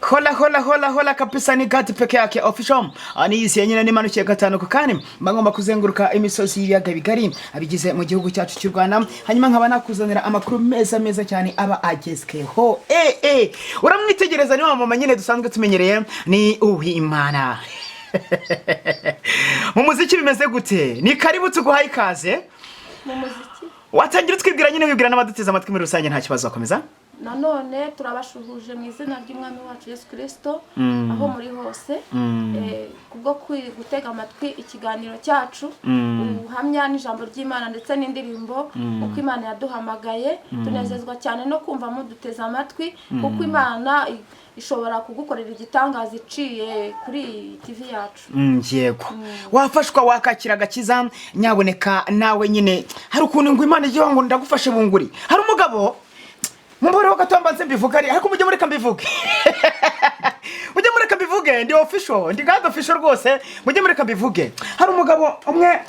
Hola hola hola hola kabisa, ni Gadi peke yake official. Ni isi nyine nimanukiye gatanu ku kane, mba ngomba kuzenguruka imisozi y'ibiyaga bigari abigize mu gihugu cyacu cy'u Rwanda, hanyuma nkaba nakuzanira amakuru meza meza cyane aba agezweho. Uramwitegereza, ni wa mama nyine dusanzwe tumenyereye, ni Uwimana. Mu muziki bimeze gute? Ni karibu, tuguhaye ikaze. Mu muziki. Watangira utwibwira nyine, wibwira n'abaduteze amatwi muri rusange, nta kibazo, wakomeza. Nanone turabashuhuje mu izina ry'Umwami wacu Yesu Kirisito aho muri hose, kubwo gutega amatwi ikiganiro cyacu, ubuhamya n'ijambo ry'Imana ndetse n'indirimbo uko Imana yaduhamagaye. Tunezezwa cyane no kumva muduteze amatwi, kuko Imana ishobora kugukorera igitangaza iciye kuri iyi TV yacu. Yego, wafashwa, wakakira agakiza nyaboneka. Nawe nyine hari ukuntu ngo Imana igira ngo ndagufashe bunguri. Hari umugabo, mumbareho gato mbanze mbivuge, ariko mujye mureka mbivuge, mujye mureka mbivuge. Ndi official, ndi God official rwose, mujye mureka mbivuge. Hari umugabo umwe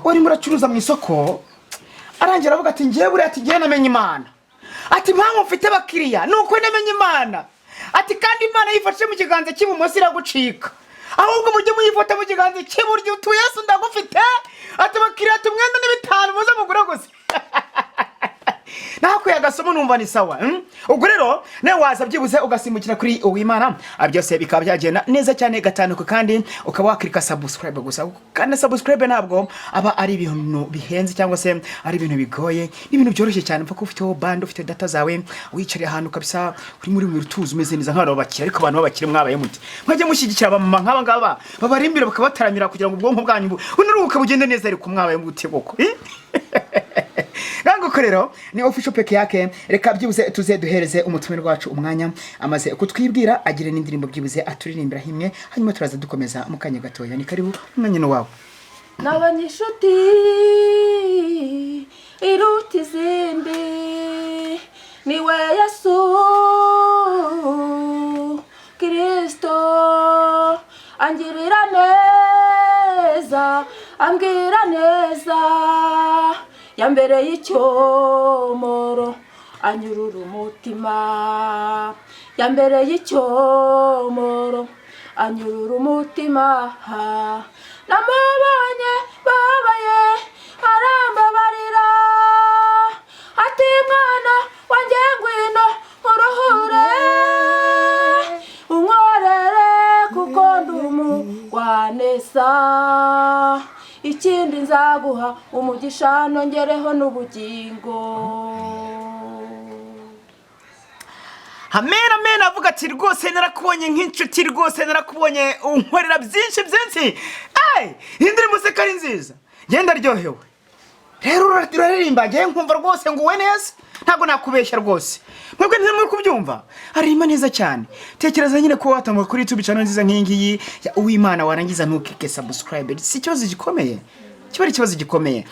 urimo uracuruza mu isoko, arangira avuga ati: "Ngewe buriya," ati, "ngewe namenye Imana," ati, "impamvu mfite abakiriya ni uko namenye Imana," ati, "kandi Imana yifashe mu kiganza cy'ibumoso iragucika, ahubwo mujye muyifata mu kiganza cy'iburyo." Utu Yesu ndagufite, ati, "abakiriya tumwenda ni 5, muze mugure gusa." Nahakuye agasomo, numva ni sawa, Ubwo rero nawe waza byibuze ugasimbukira kuri Uwimana, byose bikaba byagenda neza cyane gatanu, kandi ukaba wakirika subscribe gusa. Kandi subscribe ntabwo aba ari ibintu bihenze cyangwa se ari ibintu bigoye, ni ibintu byoroshye cyane. Upfa kuba ufiteho band, ufite data zawe, wicariye ahantu kabisa, uri muri tuzi umeze neza nk'abantu b'abakire. Ariko abantu b'abakire mwabaye mute? Mwajya mushyigikira abamama nk'aba ngaba babarimbira, bakabataramira kugira ngo ubwonko bwanyu bunaruhuke, bugende neza. Ariko mwabaye mute koko, eh? Nganguko rero ni official peke yake. Reka byibuze tuze duhereze umutumirwa wacu umwanya, amaze kutwibwira, agire n'indirimbo byibuze aturirimbira imwe, hanyuma turaza dukomeza mu kanya gatoya. Ni karibu, umwanya ni wawe. Nabonye inshuti iruta izindi, niwe Yesu Kirisito. Angirira neza, ambwira neza, yambereye icyomoro, anyurura umutima. Yambereye icyomoro, anyurura umutima. Namubonye babaye, arambabarira, ati: "Mwana wanjye, ngwino nkuruhure, unkorere, kuko ndi umugwaneza. Ikindi nzaguha umugisha, nongereho n'ubugingo." Amen, amen. Avuga ati: "Rwose narakubonye nk'inshuti, rwose narakubonye unkorera byinshi byinshi." Ey, iyi ndirimbo se ko ari nziza, ngenda aryohewe. Rero uraririmba ngewe nkumva rwose nguwe neza, ntabwo nakubeshya rwose. Mwebwe ntimuri kubyumva, aririmba neza cyane. Tekereza nyine kuba watambuka kuri YouTube channel nziza nk'iyi ngiyi ya Uwimana, warangiza ntukike subscribe. Si ikibazo gikomeye, kiba ari ikibazo gikomeye.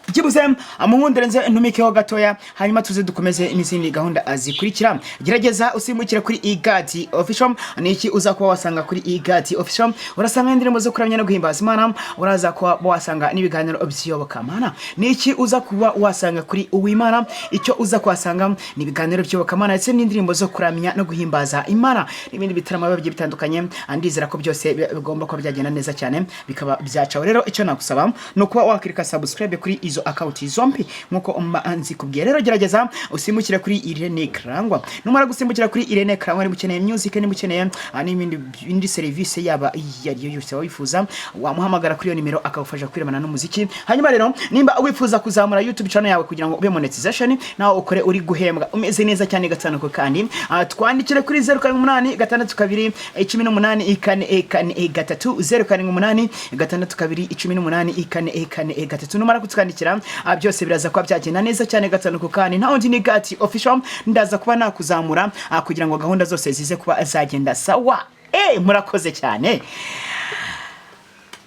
Byibuze amunkundire nze ntumikeho gatoya, hanyuma tuze dukomeze n'izindi gahunda zikurikira. Gerageza usimbukire kuri Igati Official. Ni iki uza kuba wasanga kuri Igati Official? Urasanga indirimbo zo kuramya no guhimbaza Imana, uraza kuba wasanga n'ibiganiro by'iyobokamana. Ni iki uza kuba wasanga kuri Uwimana? Icyo uza kuhasanga ni ibiganiro by'iyobokamana ndetse n'indirimbo zo kuramya no guhimbaza Imana n'ibindi bitaramo biba bigiye bitandukanye. Ndizera ko byose bigomba kuba byagenda neza cyane, bikaba byacawe. Rero icyo nagusaba ni ukuba wakirika subscribe kuri izo account zombi nkuko mba nzikubwiye. Rero gerageza usimbukire kuri Irene Karangwa. Numara gusimbukira kuri Irene Karangwa, niba ukeneye music, niba ukeneye n'ibindi, indi serivisi yaba iyo ari yo yose wifuza, wamuhamagara kuri iyo nimero akagufasha kwirebana n'umuziki. Hanyuma rero nimba wifuza kuzamura YouTube channel yawe kugira ngo ube monetization, nawe ukore uri guhembwa umeze neza cyane gatanu ko kandi, twandikire kuri 0786 2 18 4 4 3, 0786 2 18 4 4 3. Numara kutwandikira, byose biraza kuba byagenda neza cyane gatanu ku kandi. Nta wundi ni Gati Official, ndaza kuba nakuzamura kugira ngo gahunda zose zize kuba zagenda sawa. Murakoze cyane.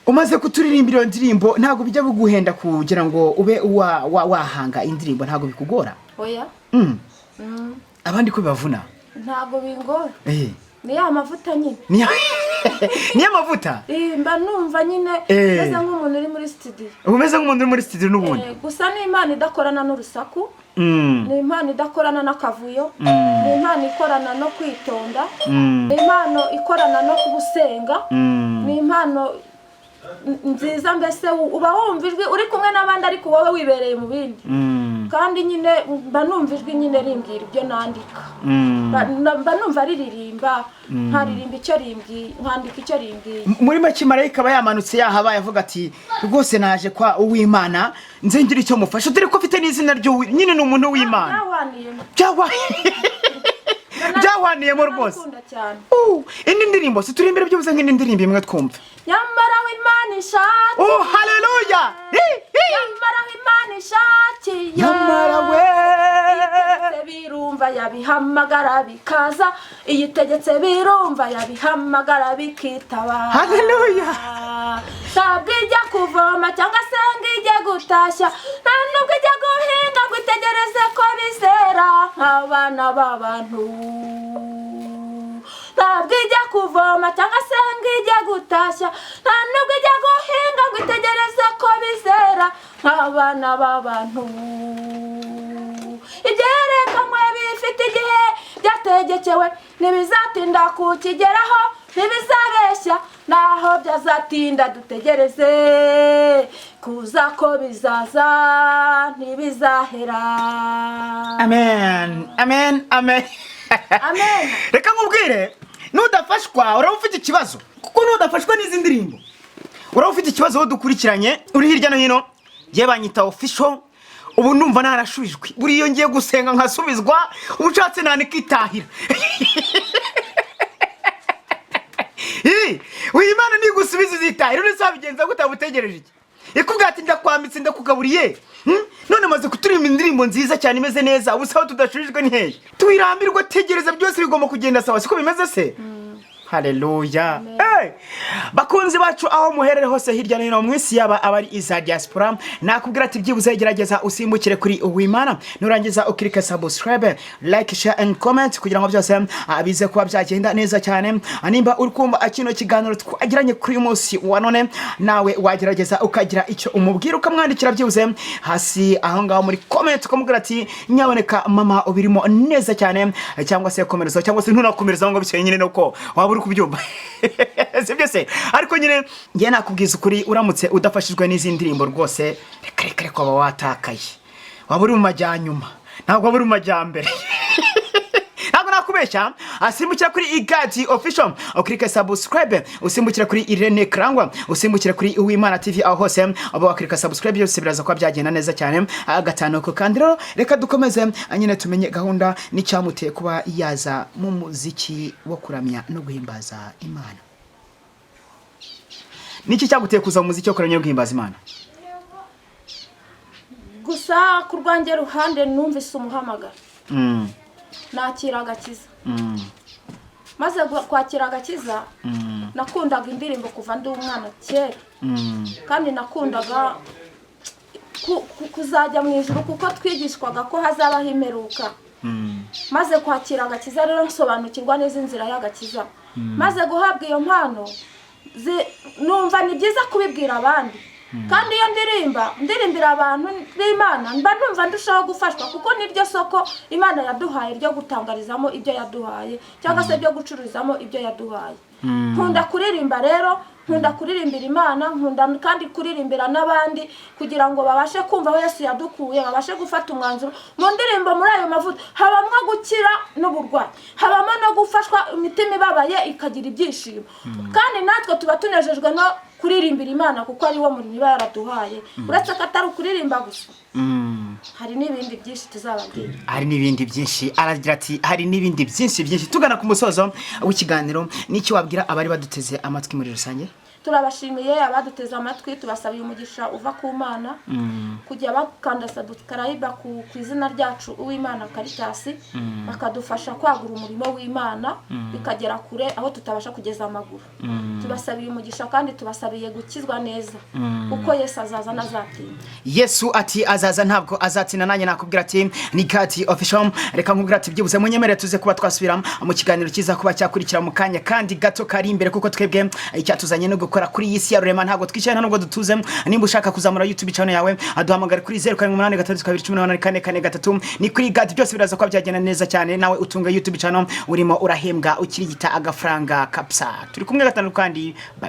Umaze kuturirimbira iyo ndirimbo, ntabwo bijya biguhenda kugira ngo ube wahanga indirimbo? Ntabwo bikugora? Oya. Abandi ko bibavuna? Ntabwo bingora. Ni ya mavuta nyine. Niyo mavuta. Mba numva nyine meze nk'umuntu uri muri studio. Umeze nk'umuntu uri muri studio n'ubundi. Gusa ni impano idakorana n'urusaku, ni impano idakorana n'akavuyo, ni impano ikorana no kwitonda, ni impano ikorana no kubusenga, ni impano nziza. Mbese uba wumva ijwi uri kumwe n'abandi, ariko wowe wibereye mu bindi. Kandi nyine mba numva ijwi nyine rimbwira ibyo nandika. Mba numva riririmba, nkaririmba icyo rimbwiye, nkandika icyo rimbwiye. Muri make, marayika aba yamanutse, yahabaye, avuga ati: "Rwose naje kwa Uwimana, nze ngira icyo mufasha," dore ko afite n'izina ry'uwi nyine, ni umuntu w'Imana. Byawaniyemo. Byahwaniyemo rwose. Ndabikunda cyane. Indi ndirimbo si turi imbere, byibuze nk'indi ndirimbo imwe twumva. Nyamara aho Imana ishakiye, Oh, haleluya! Hi, hi. nyamara aho Imana ishakiye, Nyamara we itegetse birumva, yabihamagara bikaza. Iyo itegetse birumva, yabihamagara bikitaba. Haleluya! Ntabwo ijya kuvoma cyangwa se ngo ijye gutashya, nta nubwo ijya guhinga ngo itegereze ko bizera nk'abana b'abantu. Ntabwo ijya kuvoma cyangwa se ngo ijye gutashya, nta nubwo ijya guhinga ngo itegereze ko bizera nk'abana b'abantu. Ibyerekanwe bifite igihe byategekewe, ntibizatinda kukigeraho, ntibizabeshya. Naho byazatinda, dutegereze kuza ko bizaza, ntibizahera. Amen, amen, amen. Amen. Reka nkubwire, nudafashwa uraba ufite ikibazo, kuko nudafashwa n'izi ndirimbo uraba ufite ikibazo. Wowe dukurikiranye uri hirya no hino, ngiye banyita Official. Ubu ndumva narashubijwe. Buriya iyo ngiye gusenga nkasubizwa, ubu ushatse nanikitahira. Uyu Imana nigusubiza uzitahira, uri wabigenza gute? Waba utegereje iki? Ikubwira ati: "Ndakwambitse, ndakugaburiye." None maze kuturirimba indirimbo nziza cyane imeze neza. Ubu sawa, tudashubijwe ni hehe? Twirambirwa, tegereza, byose bigomba kugenda sawa. Siko bimeze se? Haleluya! Hey! Bakunzi bacu, aho muherere hose hirya no hino mu isi, yaba abari iza diaspora, nakubwira ati byibuze gerageza usimbukire kuri Uwimana, nurangiza ukirike subscribe, like, share and comment, kugira ngo byose bize kuba byagenda neza cyane. Nimba uri kumva kino kiganiro twagiranye kuri uyu munsi wa none, nawe wagerageza ukagira icyo umubwira, ukamwandikira byibuze hasi aho ngaho muri comment, ukamubwira ati: "Nyaboneka mama, ubirimo neza cyane," cyangwa se komereza, cyangwa se ntunakomereza ngo bitewe nyine nuko waba uri kubyumva, si byo se? Ariko nyine ngiye nakubwiza ukuri, uramutse udafashijwe n'izi ndirimbo rwose, reka reka reka, waba watakaye, waba uri mu majyanyuma, ntabwo waba uri mu majyambere, ntabwo nakubeshya. Asimbukira kuri Igadi Official, ukirike subscribe, usimbukira kuri Irene Karangwa, usimbukira kuri Uwimana TV, aho hose aba wakirika subscribe, byose biraza kuba byagenda neza cyane. Gatanu ko kandi rero, reka dukomeze nyine tumenye gahunda n'icyamuteye kuba yaza mu muziki wo kuramya no guhimbaza Imana. Niki cyaguteye kuza mu muziki wo kuramya no guhimbaza Imana? Gusa ku rwanjye ruhande numvise umuhamagaro, nakira agakiza. Maze kwakira agakiza, nakundaga indirimbo kuva ndi umwana kera, kandi nakundaga kuzajya mu ijuru, kuko twigishwaga ko hazabaho imperuka. Maze kwakira agakiza rero, nsobanukirwa neza inzira y'agakiza. Maze guhabwa iyo mpano, numva ni byiza kubibwira abandi. Kandi iyo ndirimba, ndirimbira abantu b'Imana, mba numva ndushaho gufashwa, kuko niryo soko Imana yaduhaye ryo gutangarizamo ibyo yaduhaye, cyangwa se ryo gucururizamo ibyo yaduhaye. Nkunda kuririmba rero, nkunda kuririmbira Imana, nkunda kandi kuririmbira n'abandi kugira ngo babashe kumva aho Yesu yadukuye, babashe gufata umwanzuro mu ndirimbo. Muri ayo mavuta habamo gukira n'uburwayi, habamo no gufashwa, imitima ibabaye ikagira ibyishimo. Kandi natwe tuba tunejejwe no kuririmbira Imana, kuko ari wo murimo iba yaraduhaye. Uretse ko atari ukuririmba gusa, hari n'ibindi byinshi tuzababwira. Hari n'ibindi byinshi, aragira ati hari n'ibindi byinshi byinshi. Tugana ku musozo w'ikiganiro, n'icyo wabwira abari baduteze amatwi muri rusange? Turabashimiye abaduteze amatwi, tubasabiye umugisha uva ku Mana, kujya bakanda subscribe ku izina ryacu Uwimana Caritas, bakadufasha kwagura umurimo w'Imana bikagera kure aho tutabasha kugeza amaguru. Tubasabiye umugisha kandi tubasabiye gukizwa neza, kuko Yesu azaza ntazatinda. Yesu ati azaza ntabwo azatinda. Nanjye nakubwira ati ni Gadi Official. Reka nkubwira ati byibuze munyemerere tuze kuba twasubira mu kiganiro kiza kuba cyakurikira mu kanya kandi gato kari imbere, kuko twebwe icyatuzanye no gukora kuri iyi si ya rurema. Ntabwo twicaye, nta nubwo dutuze. Nimba ushaka kuzamura YouTube channel yawe, aduhamagare kuri 0783218443. Ni kuri Gadi, byose biraza kuba byagenda neza cyane, nawe utunga YouTube channel, urimo urahembwa, ukirigita agafaranga kabisa. Turi kumwe gatanu kandi, bye.